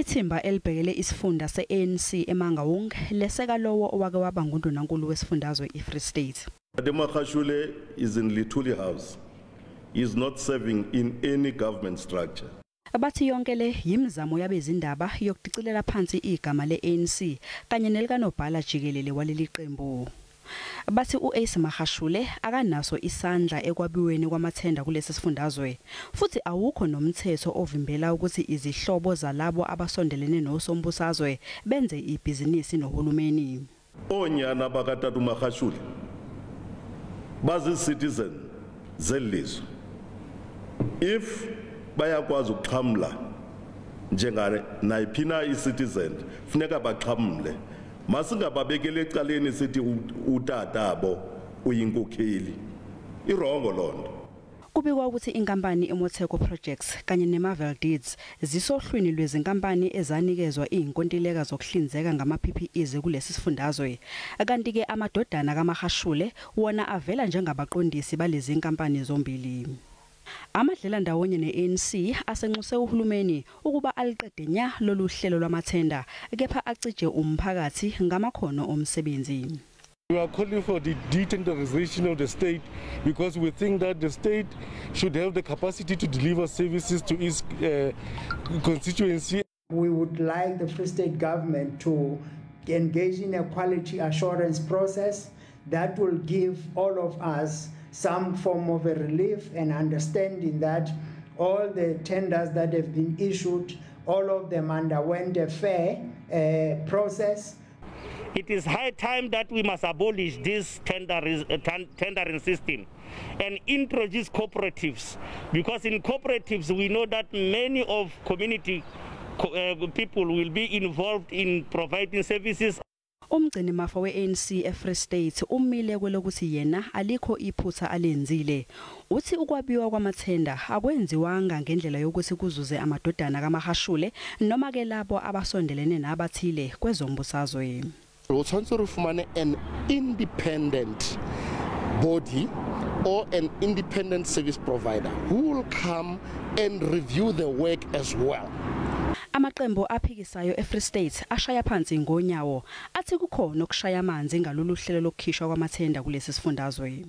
Ithimba elibhekele isifunda se-ANC eMangaung leseka lowo owake waba ngundunankulu wesifundazwe iFree State. Magashule is in Luthuli House. He is not serving in any government structure. Bathi yonke le yimizamo yabezindaba yokudicilela phansi igama le-ANC kanye nelikanobhala jikelele waleli qembu. Bathi u-Ace Magashule akanaso isandla ekwabiweni kwamathenda kulesi sifundazwe, futhi awukho nomthetho ovimbela ukuthi izihlobo zalabo abasondelene nosombusazwe benze ibhizinisi nohulumeni. Onyana bakatata uMagashule bazi-citizen zelizwe. If bayakwazi ukuxhamla njengane nayiphi na i-citizen, funeka baxhamle. Masingababekele ecaleni sithi utatabo uyinkokheli. I-wrong loo nto. Kubikwa ukuthi inkampani iMotheko Projects kanye neMarvel Deeds zisohlwini lwezinkampani ezanikezwa izinkontileka zokuhlinzeka ngama-PPEs kulesi sifundazwe. Kanti-ke amadodana kaMagashule wona avela njengabaqondisi balezi nkampani zombili. Amadlelandawonye ne-ANC asenxuse uhulumeni ukuba aliqede nya lolu hlelo lwamathenda, kepha acije umphakathi ngamakhono omsebenzi. We are calling for the detenderization of the state because we think that the state should have the capacity to deliver services to its constituency. We would like the Free State government to engage in a quality assurance process that will give all of us some form of a relief and understanding that all the tenders that have been issued, all of them underwent a fair process. It is high time that we must abolish this tendering system and introduce cooperatives, because in cooperatives we know that many of community people will be involved in providing services. Umgcini mafa we-ANC eFree State umile kwelokuthi yena alikho iphutha alenzile. Uthi ukwabiwa kwamathenda akwenziwanga ngendlela yokuthi kuzuze amadodana kaMagashule noma ke labo abasondelene nabathile kwezombusazwe. Re tshwanetse re fumane an independent body or an independent service provider who will come and review the work as well. Amaqembu aphikisayo eFree State ashaya phansi ngonyawo athi kukhona okushaya amanzi ngalolu hlelo lokukhishwa kwamathenda kulesi sifundazwe.